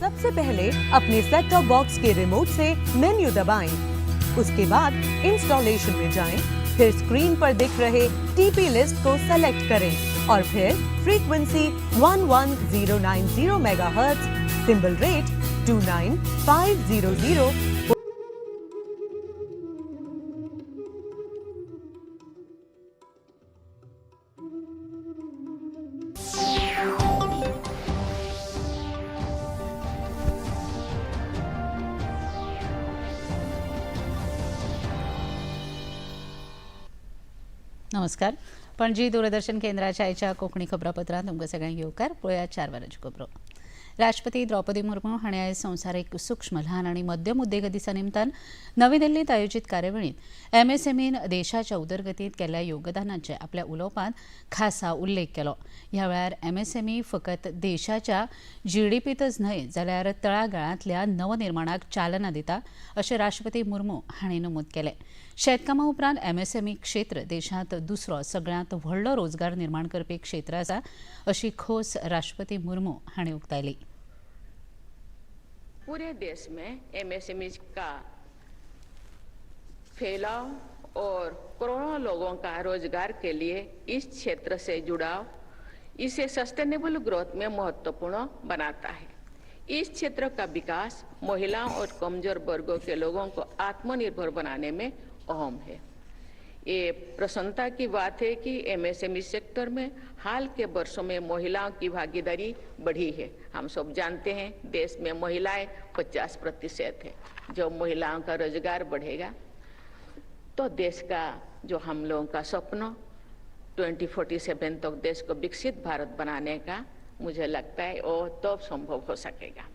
सबसे पहले अपने सेट टॉप बॉक्स के रिमोट से मेन्यू दबाएं। उसके बाद इंस्टॉलेशन में जाएं, फिर स्क्रीन पर दिख रहे टीपी लिस्ट को सेलेक्ट करें और फिर frequency 11090 megahertz, symbol rate 29500. नमस्कार. पणजी दूरदर्शन केंद्राच्या आयच्या कोंकणी खबरापत्रांत तुमकां सगळ्यांक येवकार. पळोवया 4 वरांच्यो खबरो. राष्ट्रपती द्रौपदी मुर्मू हांणी आयज संवसारीक सूक्ष्म, ल्हान आनी मध्यम उद्देग दिसा निमतान नवी दिल्लींत आयोजीत कार्यावळींत एमएसएमईन देशाच्या उदरगतींत केल्ल्या योगदानाचे आपल्या उलोवपांत खासा उल्लेख केलो. ह्या वेळार एमएसएमई फकत देशाच्या जीडीपीतच न्हय जाल्यार तळागाळांतल्या नवनिर्माणाक चालना दिता अशें राष्ट्रपती मुर्मू हांणी नमूद केलें. शेतकामा उपरांत एमएसएमई क्षेत्र देशांत दुसरो सगळ्यांत व्हडलो रोजगार निर्माण करपी क्षेत्र आसा अशी खोस राष्ट्रपती मुर्मू हांणी उक्तायली. पूरे देश में एमएसएमई का फैलाव और करोड़ों लोगों का रोजगार के लिए इस क्षेत्र से जुड़ाव इसे सस्टेनेबल ग्रोथ में महत्वपूर्ण बनाता है. इस क्षेत्र का विकास महिलाओं और कमजोर वर्गों के लोगों को आत्मनिर्भर बनाने में अहम है. ये प्रसन्नता की बात है कि एमएसएमई सेक्टर में हाल के वर्षों में महिलाओं की भागीदारी बढ़ी है. हम सब जानते हैं देश में महिलाएं 50% है. जब महिलाओं का रोजगार बढ़ेगा तो देश का जो हम लोगों का सपना 2047 तक देश को विकसित भारत बनाने का, मुझे लगता है वो तब संभव हो सकेगा.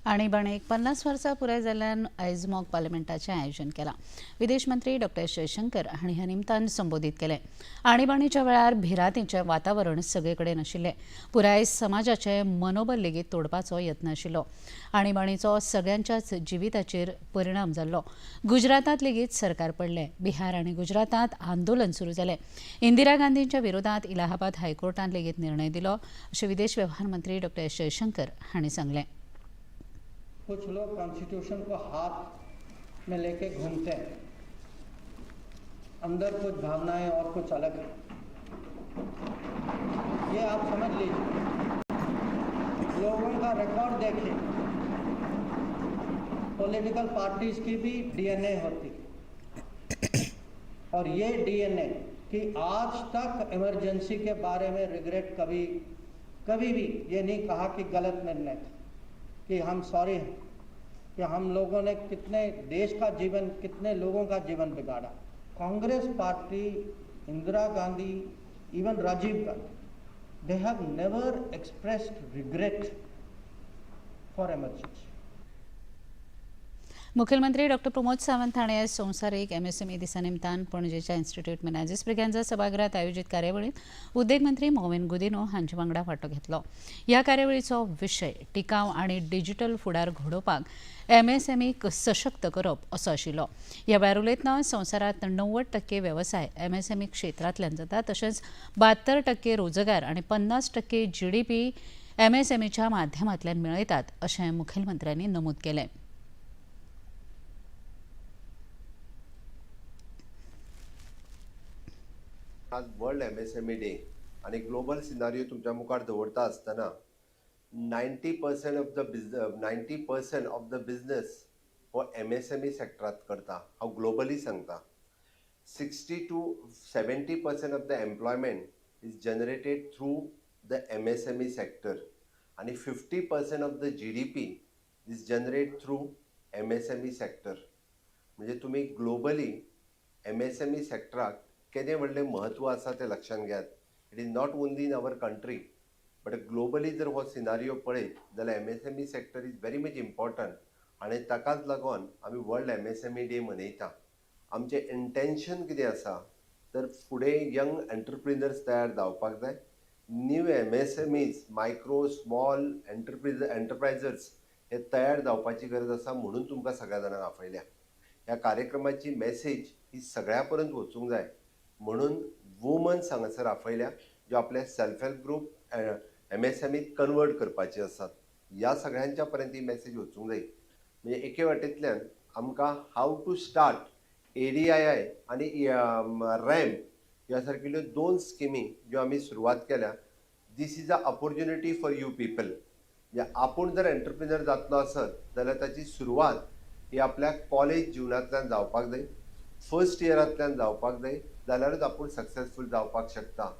आणीबाणीक 50 वर्सां पुराय जाल्ल्यान आयज मॉक पार्लमेंटाचें आयोजन केलां. विदेश मंत्री डॉक्टर जयशंकर हांणी ह्या निमतान संबोधीत केलें. आणीबाणीच्या वेळार भिरांतीचें वातावरण सगळे कडेन आशिल्लें. पुराय समाजाचें मनोबल लेगीत तोडपाचो यत्न आशिल्लो. आणीबाणीचो सगळ्यांच्याच जिविताचेर परिणाम जाल्लो. गुजरातांत लेगीत सरकार पडलें. बिहार आनी गुजरातांत आंदोलन सुरू जालें. इंदिरा गांधींच्या विरोधांत इलाहाबाद हायकोर्टान लेगीत निर्णय दिलो अशें विदेश व्यवहार मंत्री डॉक्टर जयशंकर हांणी सांगलें. कुछ लोग कॉन्स्टिट्यूशन को हाथ में लेके घूमते हैं, अंदर कुछ भावनाएं और कुछ अलग है, ये आप समझ लीजिए. लोगों का रिकॉर्ड देखिए, पॉलिटिकल पार्टीज की भी डीएनए होती है और ये डीएनए कि आज तक इमरजेंसी के बारे में रिग्रेट कभी कभी भी ये नहीं कहा कि गलत निर्णय था, कि हम सॉरी हैं कि हम लोगों ने कितने देश का जीवन, कितने लोगों का जीवन बिगाड़ा. Congress party, Indira Gandhi, even Rajiv Gandhi, they have never expressed regret for emergency. मुख्यमंत्री डॉक्टर प्रमोद सावंत हांणी आयज संवसारीक एमएसएमई दिसा निमतान पणजेच्या इन्स्टिट्यूट मिनेझीस ब्रिगांजा सभाघरात आयोजीत कार्यावळींत उद्देग मंत्री मॉविन गुदिन्हो हांचे वांगडा वांटो घेतलो. ह्या कार्यावळीचो विशय टिकाव आनी डिजिटल फुडार घडोवपाक एमएसएमईक सशक्त करप असो आशिल्लो. ह्या वेळार उलयतना संवसारांत 90% वेवसाय एमएसएमई क्षेत्रांतल्यान जाता, तशेंच 72% रोजगार आनी 50% जीडीपी एमएसएमईच्या माध्यमांतल्यान मेळयतात अशें मुखेलमंत्र्यांनी नमूद केलें. आज world MSME day आनी ग्लोबल सिनारियो तुमच्या मुखार दवरता आसतना 90% of the business हो एमएसएमई सेक्टरांत करता. हांव ग्लोबली सांगता, 60 to 70% of the employment is generated through the MSME sector आनी 50% of the GDP is generate through MSME sector. म्हणजे तुमी ग्लोबली एमएसएमई सेक्टराक केदें व्हडलें म्हत्व आसा तें लक्षांत घेयात. It is not only in our country but globally जर हो सिनारियो पळयत जाल्यार MSME sector is very much important आनी ताकाच लागून आमी वर्ल्ड एमएसएमई डे मनयता. आमचें इंटेन्शन कितें आसा तर फुडें यंग एंटरप्रिनर्स तयार जावपाक जाय, new MSMEs, micro small enterprises हे तयार जावपाची गरज आसा म्हणून तुमकां सगळ्या जाणांक आपयल्या. ह्या कार्यक्रमाची मॅसेज ही सगळ्या पर्यंत वचूंक जाय म्हणून वुमन्स हांगासर आपयल्या, ज्यो आपले सेल्फ हेल्प ग्रूप एमएसएमईत कन्वर्ट करपाची आसात. ह्या सगळ्यांच्या पर्यंत ही मॅसेज वचूंक जाय. म्हणजे एके वाटेंतल्यान आमकां how to start ADII आनी रॅम्प ह्या सारकिल्ल्यो दोन स्किमी ज्यो आमी सुरवात केल्या, this is a opportunity for you people. म्हणजे आपूण जर एंटरप्रिनर जातलो आसत जाल्यार ताची सुरवात ही आपल्या कॉलेज जिवनांतल्यान जावपाक जाय, फर्स्ट इयरांतल्यान जावपाक जाय, जाल्यारूच आपूण सक्सेसफूल जावपाक शकता.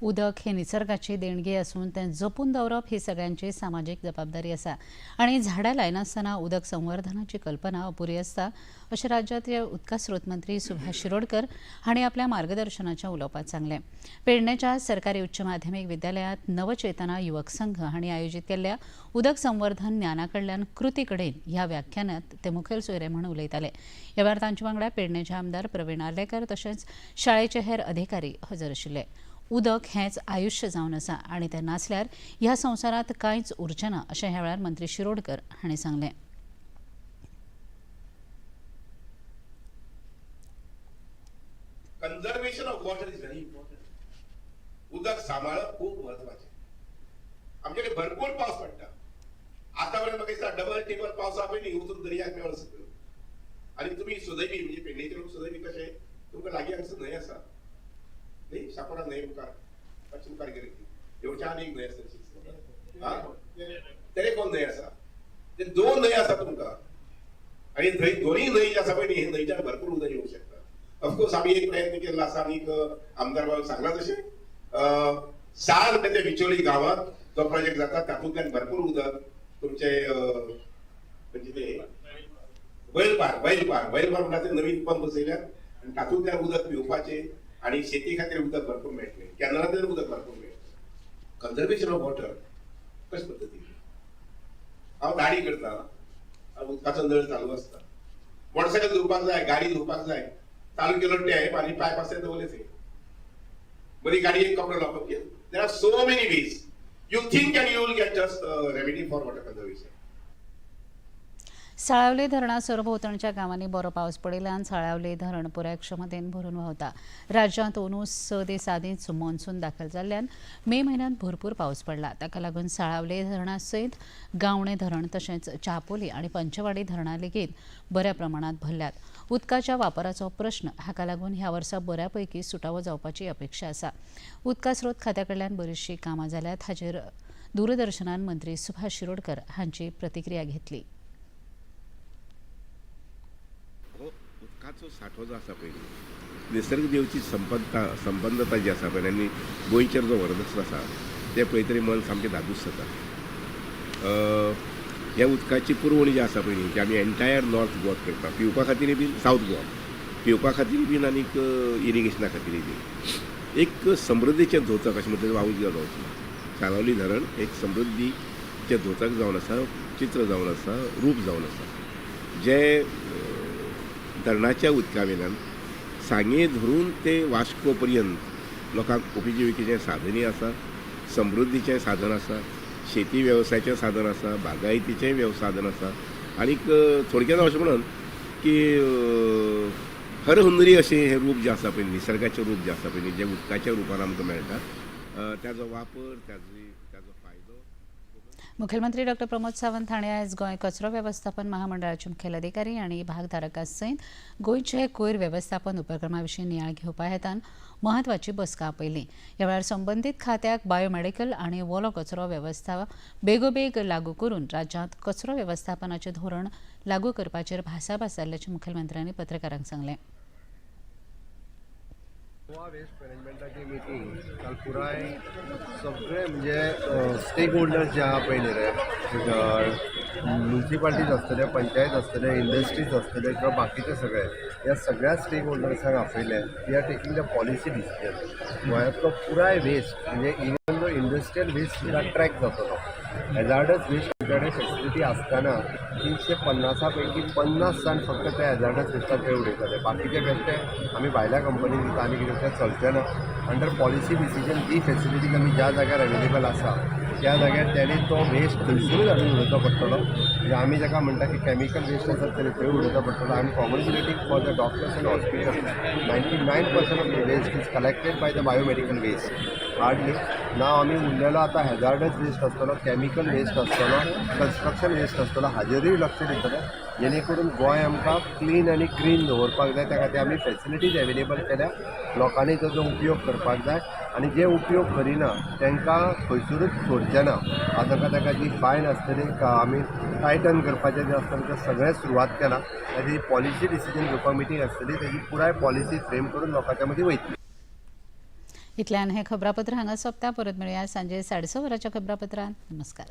उदक हे निसर्गाची देणगी असून तें जपून दवरप ही सगळ्यांची सामाजीक जबाबदारी आसा आनी झाडां लायनासतना उदक संवर्धनाची कल्पना अपुरी आसता अशें राज्यांतले उदका स्रोत मंत्री सुभाष शिरोडकर हांणी आपल्या मार्गदर्शनाच्या उलोवपांत सांगलें. पेडणेच्या सरकारी उच्च माध्यमीक विद्यालयांत नवचेतना युवक संघ हांणी आयोजीत केल्ल्या उदक संवर्धन ज्ञाना कडल्यान कृती कडेन ह्या व्याख्यानात ते मुखेल सोयरे म्हूण उलयताले. ह्या वेळार तांचे वांगडा पेडणेचे आमदार प्रवीण आर्लेकर तशेंच शाळेचे हेर अधिकारी हजर आशिल्ले. उदक हेंच आयुश्य जावन आसा आनी तें नासल्यार ह्या संवसारांत कांयच उरचें ना अशें ह्या वेळार मंत्री शिरोडकर हांणी सांगलें. Conservation of water is very important. उदक सांबाळप खूब म्हत्वाचें. आमच्याकडे भरपूर पावस पडटा. आतापर्यंत म्हाका दिसता डबल टिबल पावसा पयलीं वचून दर्याक मेळोन सकयल. आनी तुमी सुदैवी म्हणजे पेडणेचे लोक सुदैवी कशे, तुमकां लागीं हांगसर न्हंय आसा न्ही, शापोरा न्हंय मुखार मातशी मुखार गेली ती येवच्या आनी एक न्हंय आसा, तेरेखोल न्हंय आसा. ते दोन न्हंय आसा तुमकां आनी थंय दोनूय न्हंय जे आसा पळय न्ही, हे न्हंयच्यान भरपूर उदक येवंक शकता. ऑफकोर्स आमी एक प्रयत्न केल्लो आसा आनी आमदार बाबा सांगला तशें साळ म्हणटा ते विचोली गांवांत जो प्रोजेक्ट जाता तातूंतल्यान भरपूर उदक तुमचे म्हणजे ते वैलपार वैलपार वैलपार म्हणटा ते नवीन पंप बसयल्यात आनी तातूंतल्यान उदक पिवपाचें आनी शेती खातीर उदक भरपूर मेळटलें, कॅनलांतल्यान उदक भरपूर मेळटलें. कन्जर्वेशन ऑफ वॉटर कशे पद्दतीन हांव गाडी करता, उदकाचो नळ चालू आसता, मोटरसायकल धुवपाक जाय, गाडी धुवपाक जाय, चालू केलो टॅप आनी पायप आसता दवरले थंय, बरी गाडयेक कपडो लावपाक. There are so many ways you think and you will get just remedy for water conservation. Salaulim dharna सरभोंवतणच्या गांवांनी बरो पावस पडिल्ल्यान साळावले धरण पुराय क्षमतेन भरून व्हांवता. राज्यांत अंदू 6 दीस आदींच मॉन्सून दाखल जाल्ल्यान मे म्हयन्यांत भरपूर पावस पडला. ताका लागून साळावले धरणा सयत गावणे धरण तशेंच चापोली आनी पंचवाडी धरणां लेगीत बऱ्या प्रमाणांत भरल्यात. उदकाच्या वापराचो प्रश्न हाका लागून ह्या वर्सा बऱ्या पैकी सुटावो जावपाची अपेक्षा आसा. उदका स्रोत खात्या कडल्यान बरीचशीं कामां जाल्यात. हाचेर दूरदर्शनान मंत्री सुभाष शिरोडकर हांची प्रतिक्रिया घेतली. उदकाचो सांठो जो आसा पळय, निसर्ग देवची संपन्नता जी आसा पळय आनी गोंयचेर जो वरदस्त आसा तें पळयतरी मन सामकें धादोस जाता. ह्या उदकाची पुरवण जी आसा पळय न्ही, ती आमी एंटायर नॉर्थ गोवाक करता, पिवपा खातीरय बीन सावथ गोवा पिवपा खातीर बीन आनीक इरिगेशना खातीरय बीन. एक समृद्धीचें धोतक अशें म्हणटा वावूच गेलो. साळावली धरण एक समृद्धीचें धोतक जावन आसा, चित्र जावन आसा, रूप जावन आसा, जें धरणाच्या उदका वयल्यान सांगे धरून ते वास्को पर्यंत लोकांक उपजिविकेचें साधनूय आसा, समृद्धीचें साधन आसा, शेती वेवसायाचें साधन आसा, बागायतीचें साधन आसा. आनीक थोडक्यात अशें म्हणून की हरहुंदरी अशें हें रूप जें आसा पळय, निसर्गाचें रूप जें आसा पळय जें उदकाच्या रुपान आमकां मेळटा, ताजो वापर, ताजो फायदो. मुख्यमंत्री डॉक्टर प्रमोद सावंत हांणी आयज गोंय कचरो वेवस्थापन महामंडळाचे मुखेल अधिकारी आनी भागधारकां सयत गोंयचे कोयर वेवस्थापन उपक्रमा विशीं नियाळ घेवपा हेतान म्हत्वाची बसका आपयली. ह्या वेळार संबंदीत खात्याक बायोमेडिकल आनी वोलो कचरो वेवस्था बेगोबेग लागू करून राज्यांत कचरो वेवस्थापनाचें धोरण लागू करपाचेर भासाभास जाल्ल्याचें मुखेलमंत्र्यांनी पत्रकारांक सांगलें. गोवा वेस्ट मॅनेजमेंटाची मिटींग काल पुराय सगळे म्हणजे स्टेक होल्डर्स जे आहा पळय न्ही रे, म्युनिसिपालिटीज आसतले, पंचायत आसतले, इंडस्ट्रीज आसतले किंवा बाकीचे सगळे, ह्या सगळ्या stake होल्डर्सांक आपयले. We are taking the policy decision. गोंयांतलो पुराय वेस्ट म्हणजे इवन जो इंडस्ट्रियल वेस्ट सुद्दां ट्रॅक जातलो. हॅजार्डस वेस्ट आमच्या कडेन फेसिलिटी आसतना 350 पैकी 50 जाण फक्त त्या हॅजार्डस वेस्टाक थंय उडयताले. बाकीचे बेश्टे आमी भायल्या कंपनी दिता आनी कितें तें चलचें ना. अंडर पॉलिसी डिसिजन ती फेसिलिटीज आमी ज्या जाग्यार अवेलेबल आसा त्या जाग्यार तेणी तो वेस्ट थंयसरूच हाडून उडोवचो पडटलो. म्हणजे आमी जाका म्हणटा की कॅमिकल वेस्ट आसा थंय थंय उडोवचो पडटलो. I am congratulating for the doctors and hospital. 99% of the waste is collected by the biomedical waste hardly. ना आमी उरलेलो आतां हॅजार्डस वेस्ट आसतलो, कॅमिकल वेस्ट आसतलो, कन्स्ट्रक्शन वेस्ट आसतलो, हाजेरूय लक्ष दितले, जेणे करून गोंय आमकां क्लीन आनी ग्रीन दवरपाक जाय. त्या खातीर आमी फॅसिलिटीज एवेलेबल केल्या. लोकांनी ताजो उपयोग करपाक जाय आनी जे उपयोग करिना तांकां खंयसरूच सोडचे ना. आतां ताका जी फायन आसतली, आमी टायटन करपाचें जें आसतलें तें सगळें सुरवात केलां. ताजी पॉलिसी डिसिजन घेवपाक मिटींग आसतली, ताजी पुराय पॉलिसी फ्रेम करून लोकांच्या मदीं वयतली. इतल्यान हें खबरापत्र हांगा सोंपता. परत मेळुया सांजे 6:30 वरांच्या खबरापत्रांत. नमस्कार.